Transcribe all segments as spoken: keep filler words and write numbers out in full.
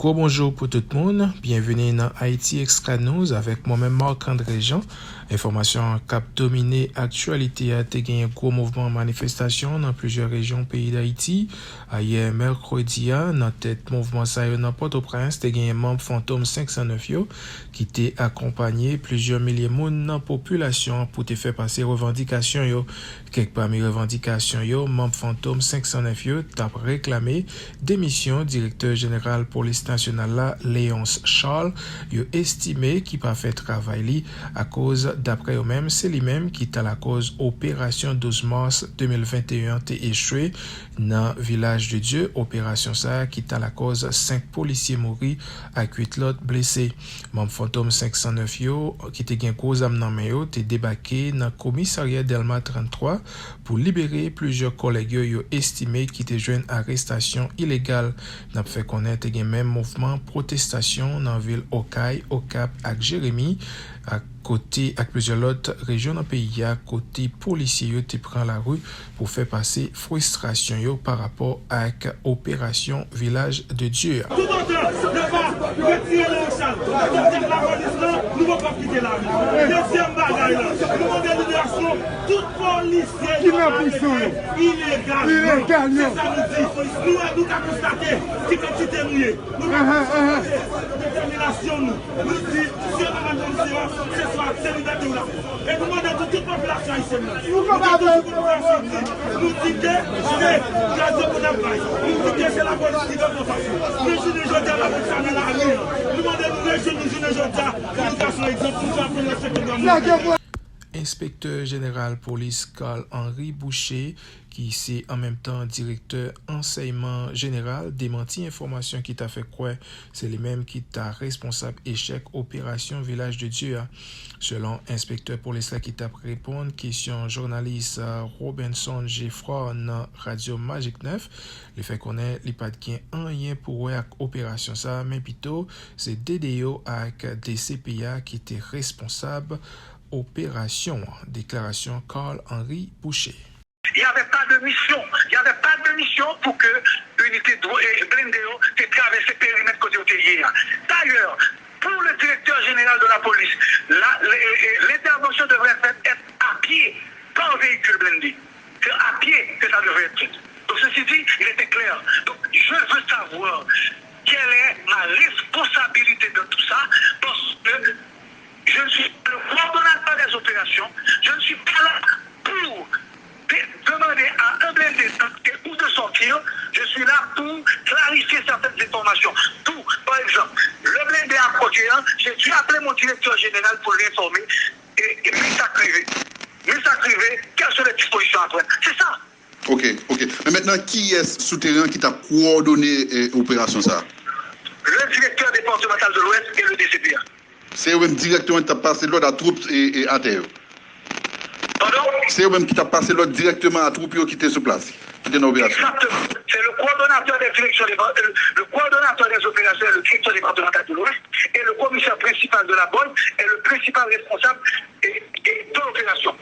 Bon, bonjou pou tout moun. Byenvini nan Haiti Extra News avèk mwen menm, Marc André Jean. Enfòmasyon k ap domine aktyalite a: te genyen gwo mouvman manifestasyon nan plizyè rejyon peyi Dayiti. Ayè mèkredi a, nan tèt mouvman sa yo nan Pòtoprens, te genyen manm Fantom senk san nèf yo ki te akonpanye plizyè milye moun nan popilasyon an pou te fè pase revandikasyon yo. Kèk pami revandikasyon yo, manm Fantom senk san nèf yo t ap reklame demisyon direktè jeneral polis nasyonal la, Léonce Charles, yo estime ki pa fè travay li akoz, daprè yo menm, se li menm ki ta lakòz operasyon douz mas de mil venteyen an te echwe nan Vilaj de Dye. Operasyon sa a ki ta lakòz senk polisye mouri ak uit lòt blese. Manm Fantom senk san nèf yo, ki te gen gwo zam nan men yo, te debake nan komisarya Dèlma trannntwa pou libere plizyè kòlèg yo, yo estime ki te jwenn arestasyon ilegal. N ap fè konnen te gen menm mouvman pwotestasyon nan vil Okay, Okap ak Jeremi, ak kote, ak plizyè lòt rejyon nan peyi a, kote polisye yo te pran lari pou fè pase fristrasyon yo pa rapò ak operasyon Vilaj de Dye a. Toutotan yo pa retire Léonce Charles nan tèt lapolis lan, nou poko ap kite lari. Dezyèm bagay la, nou mande liberasyon tout polisye yo arete ilegalman. Se sa nou di. Nou, nou ka konstate ki kantite nou ye. Nou mande detèminasyon nou. Nou di, si yo pa ban nou misyon, se swa se libète w la. E nou mande tou tout popilasyon ayisyèn nan. Nou di, nou di ke se gaz yo pou n ap bay. Nou di ke se lapolis ki dwe pran fas yo. Men jounen jodi a, lapolis la nan lari an. Nou mande nou rejwenn nou jounen jodi a pou nou ka fè yon egzanp, pou nou aprann respekte dwa moun. Enspektè jeneral polis Carl Henry Boucher, ki se an menm tan direktè ansèyman jeneral, demanti enfòmasyon ki ta fè kwè se li menm ki ta responsab echèk operasyon Vilaj de Dye a. Selon enspektè polis la ki t ap reponn kesyon jounalis, uh, Robinson Geffrard nan Radyo Magic nèf, li fè konnen li pa t gen anyen pou wè ak operasyon sa a, men pito se D D O ak D C P A ki te responsab operasyon an. Deklarasyon Carl Henry Boucher. Il y avait pas de mission. Il y avait pas de mission pour que unité dro- eh, blindée yo te traversé périmètre côté où il y a. D'ailleurs, pour le directeur général de la police, la- le- eh, l'intervention devrait être, être à pied, pas en véhicule blindé. C'est à pied que ça devrait être fait. Donc, ceci dit, il était clair. Donc, je veux savoir quelle est ma responsabilité dans tout ça, parce que je ne suis pas le coordonnateur des opérations, je ne suis pas là pour de- demander à un blindé d'entrer ou de sortir, je suis là pour clarifier certaines informations. D'où, par exemple, le blindé à Coquelin, j'ai dû appeler mon directeur général pour l'informer. Et, et mais ça privé. Mais ça privé, quelles sont les dispositions à prendre? C'est ça. Ok, ok. Men mentnan, kiyès sou teren an ki t ap kowòdone, eh, operasyon sa a? Le directeur départemental de l'Ouest et le D C P A. Se yo menm dirèkteman ki t ap pase lòd a twoup e, e atè yo? Pardon? Se yo menm ki t ap pase lòd dirèkteman a twoup yo ki te sou plas, ki te nan operasyon? Exactement. C'est le coordonnateur des directions, des- euh, le coordonnateur des opérations et le directeur départemental de l'Ouest et le commissaire principal de la Boyne est le principal responsable et, et de l'opération.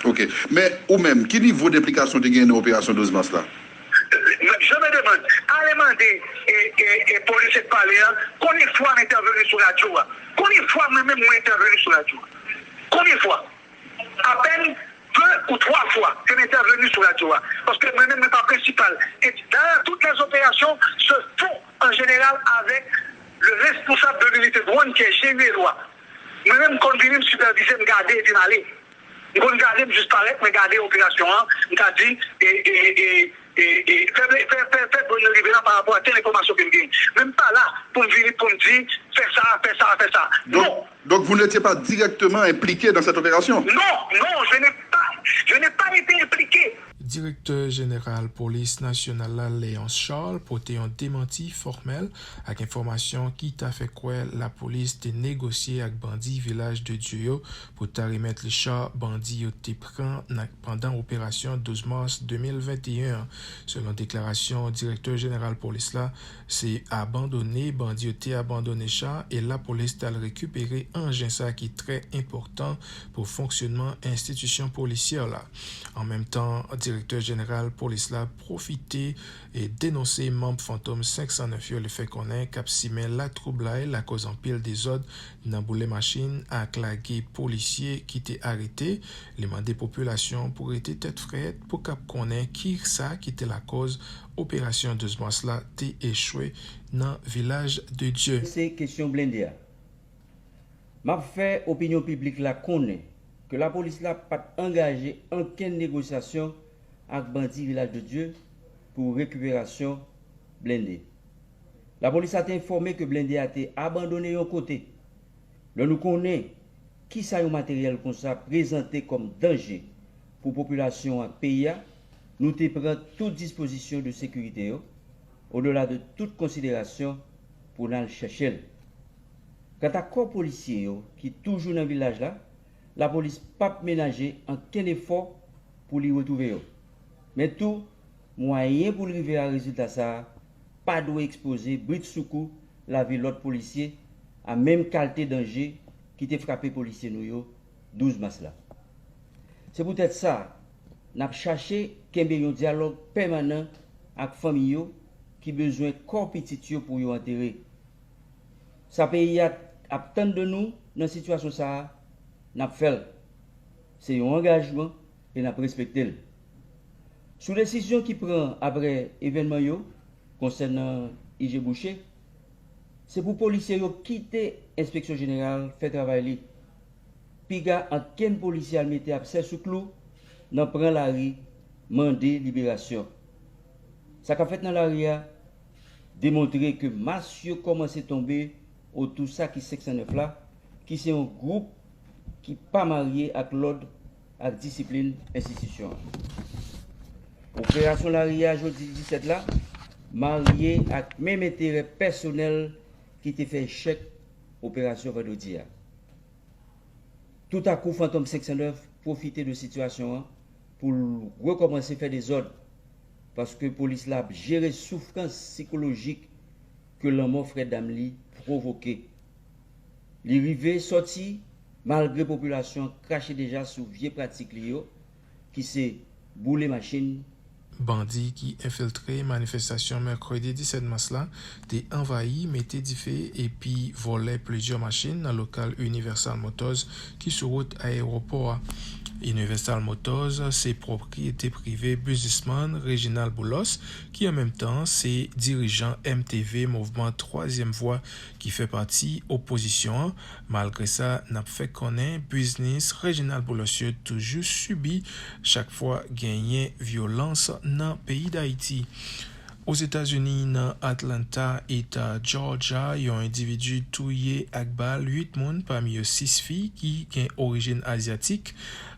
Ok. Men ou menm, ki nivo de enplikasyon te genyen nan operasyon douz mas la? Je me demande, allez demander et, et, et police de parler, hein, combien de fois on intervenu sur la radio, hein? Combien de fois moi-même on intervenu sur la radio? Combien de fois? À peine deux ou trois fois que m entèveni sou radyo a. Paske mwen menm, mwen pa prensipal. Et d'ailleurs, toutes les opérations se font en général avec le responsable de l'unité douane qui est Génélois. Mwen menm, m konn vini, m sipèvize, m gade, epi m ale. M konn gade, m jis parèt, mwen gade operasyon an, m ka di, e, e, e, e, e, fè, fè, fè, fè douane yo rive la pa rapò a tèl enfòmasyon ke m genyen. Men m pa la pou m vini, pou m di, fè sa, fè sa, fè sa. Donk, non. Donc, vous n'étiez pas directement impliqué dans cette opération? Non, non, je n'ai pas, je n'ai pas été impliqué. Direktè jeneral polis nasyonal la, Léonce Charles, pote yon demanti fòmèl ak enfòmasyon ki ta fè kwè lapolis te negosye ak bandi Vilaj de Dye yo pou ta remèt li cha bandi yo te pran nan, pandan operasyon douz mas de mil venteyen an. Selon deklarasyon direktè jeneral polis la, se abandone, bandi yo te abandone cha e lapolis t al rekipere anjen sa ki trè enpòtan pou fonksyonman enstitisyon polisyè la. An menm tan, direktè Direktè jeneral polis la pwofite e denonse manm Fantom senk san nèf yo, li fè konnen k ap simen latwoublay lakòz anpil dezòd nan boule machin ak lage polisye ki te arete. Li mande popilasyon pou rete tèt frèt pou k ap konnen ki sa ki te lakòz operasyon douz mas la te echwe nan Vilaj de Dye. Se kesyon blende a. M ap fè opinyon piblik la konnen ke lapolis la pa t angaje ankenn negosyasyon ak bandi Vilaj de Dye pou rekiperasyon blende. Lapolis la te enfòme ke blende a te abandone yon kote. Lè nou konnen kisa yon materyèl konsa prezante kòm danje pou popilasyon ak peyi a, nou te pran tout dispozisyon de sekirite yo, odela de tout konsiderasyon pou n al chèche l. Kanta kò polisye yo ki toujou nan vilaj la, lapolis p ap menaje ankenn efò pou li retwouve yo. Men tou, mwayen pou l rive a rezilta sa a pa dwe ekspoze britsoukou lavi lòt polisye a menm kalte danje ki te frape polisye nou yo douz mas la. Se poutèt sa, n ap chache kenbe yon dyalòg pèmanan ak fanmi yo ki bezwen kò pitit yo pou yo antere. Sa peyi a ap tann de nou nan sitiyasyon sa a, n ap fè l. Se yon angajman e n ap respekte l. Sou desizyon ki pran apre evènman yo konsènan I G Boucher, se pou polisye yo kite Enspeksyon Jeneral fè travay li. Piga ankenn polisye al mete absè sou klou nan pran lari, mande liberasyon. Sa k ap fèt nan lari a demontre ke mas yo kòmanse tonbe otou sa ki senk san nèf la, ki se yon gwoup ki pa marye ak lòd ak disiplin enstitisyon an. Operasyon lari a jodi disèt la marye ak menm enterè pèsonèl ki te fè echèk operasyon vandredi a. Toutakou, Fantom senk san nèf pwofite de sitiyasyon an pou l rekòmanse fè dezòd, paske polis la ap jere soufrans sikolojik ke lanmò frè dam li pwovoke. Li rive sòti malgre popilasyon an krache deja sou vye pratik li yo, ki se boule machin. Bandi ki enfiltre manifestasyon mèkredi disèt mas la te anvayi, mete dife epi vòlè plizyè machin nan lokal Universal Motors ki sou wout ayewopò a. Universal Motors se pwopriyete prive biznismann Reginald Boulos, ki an menm tan se dirijan M T V, mouvman twazyèm vwa, ki fè pati opozisyon an. Malgre sa, n ap fè konnen biznis Reginald Boulos yo toujou sibi chak fwa genyen vyolans nan peyi Dayiti. Ozetazini, nan Atlanta, eta Georgia, yon endividi touye ak bal uit moun, pami yo sis fi ki gen orijin azyatik.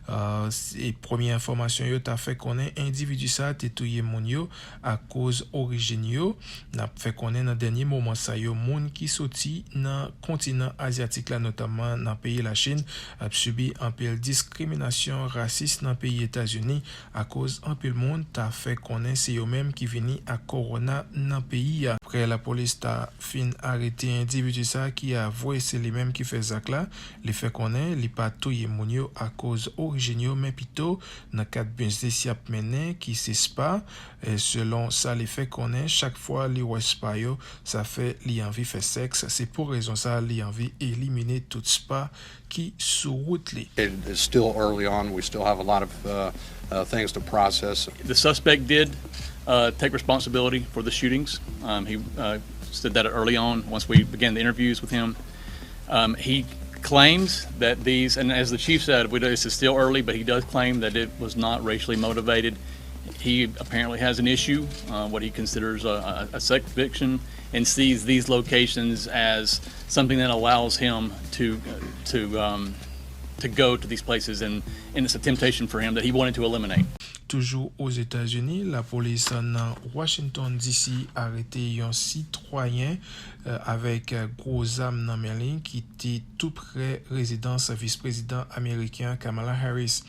Uh, se premye enfòmasyon yo ta fè konnen endividi sa te touye moun yo akoz orijin yo. N ap fè konnen nan dènye moman sa yo, moun ki soti nan kontinan azyatik la, notamman nan peyi Lachin, ap sibi anpil diskriminasyon rasis nan peyi Etazini akoz anpil moun ta fè konnen se yo menm ki vini ak kowona nan peyi a. Apre lapolis ta fin arete endividi sa ki avwe se li menm ki fè zak la, li fè konnen li pa touye moun yo akoz orijin yo, men pito nan kad biznis y ap mennen ki se spa. E selon sa li fè konnen, chak fwa li wè spa yo, sa fè li anvi fè sèks. Se pou rezon sa li anvi elimine tout spa ki sou wout li. It is still early on. We still have a lot of uh, uh, things to process. The suspect did uh, take responsibility for the shootings. Um, he uh, said that early on, once we began the interviews with him. Um, he claims that these, and as the chief said, we, this is still early, but he does claim that it was not racially motivated. He apparently has an issue, uh, what he considers a, a, a sex addiction, and sees these locations as something that allows him to to um, to go to these places, and, and it's a temptation for him that he wanted to eliminate. Toujou Ozetazini, lapolis nan Washington D C arete yon sitwayen, euh, avèk, euh, gwo zam nan men li ki te tou prè rezidans vis prezidan ameriken Kamala Harris.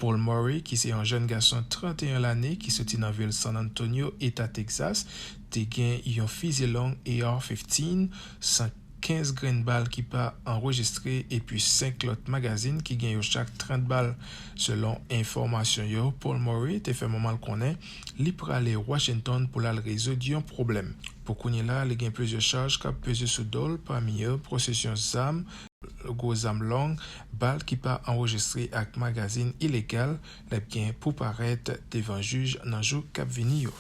Paul Murray, ki se yon jèn gason trannteyen lane ki soti nan vil San Antonio, eta Texas, te gen yon fizi long A R fifteen, san kenz grenn bal ki pa anrejistre epi senk lòt magazin ki gen yo chak trant bal. Selon enfòmasyon yo, Paul Murray te fè manman l konnen li prale Washington pou l al rezoud yon pwoblèm. Pou kounye la, li gen plizyè chaj k ap peze sou do l, pami yo posesyon zam, gwo zam long, bal ki pa anrejistre ak magazin ilegal l ap gen pou parèt devan jij nan jou k ap vini yo.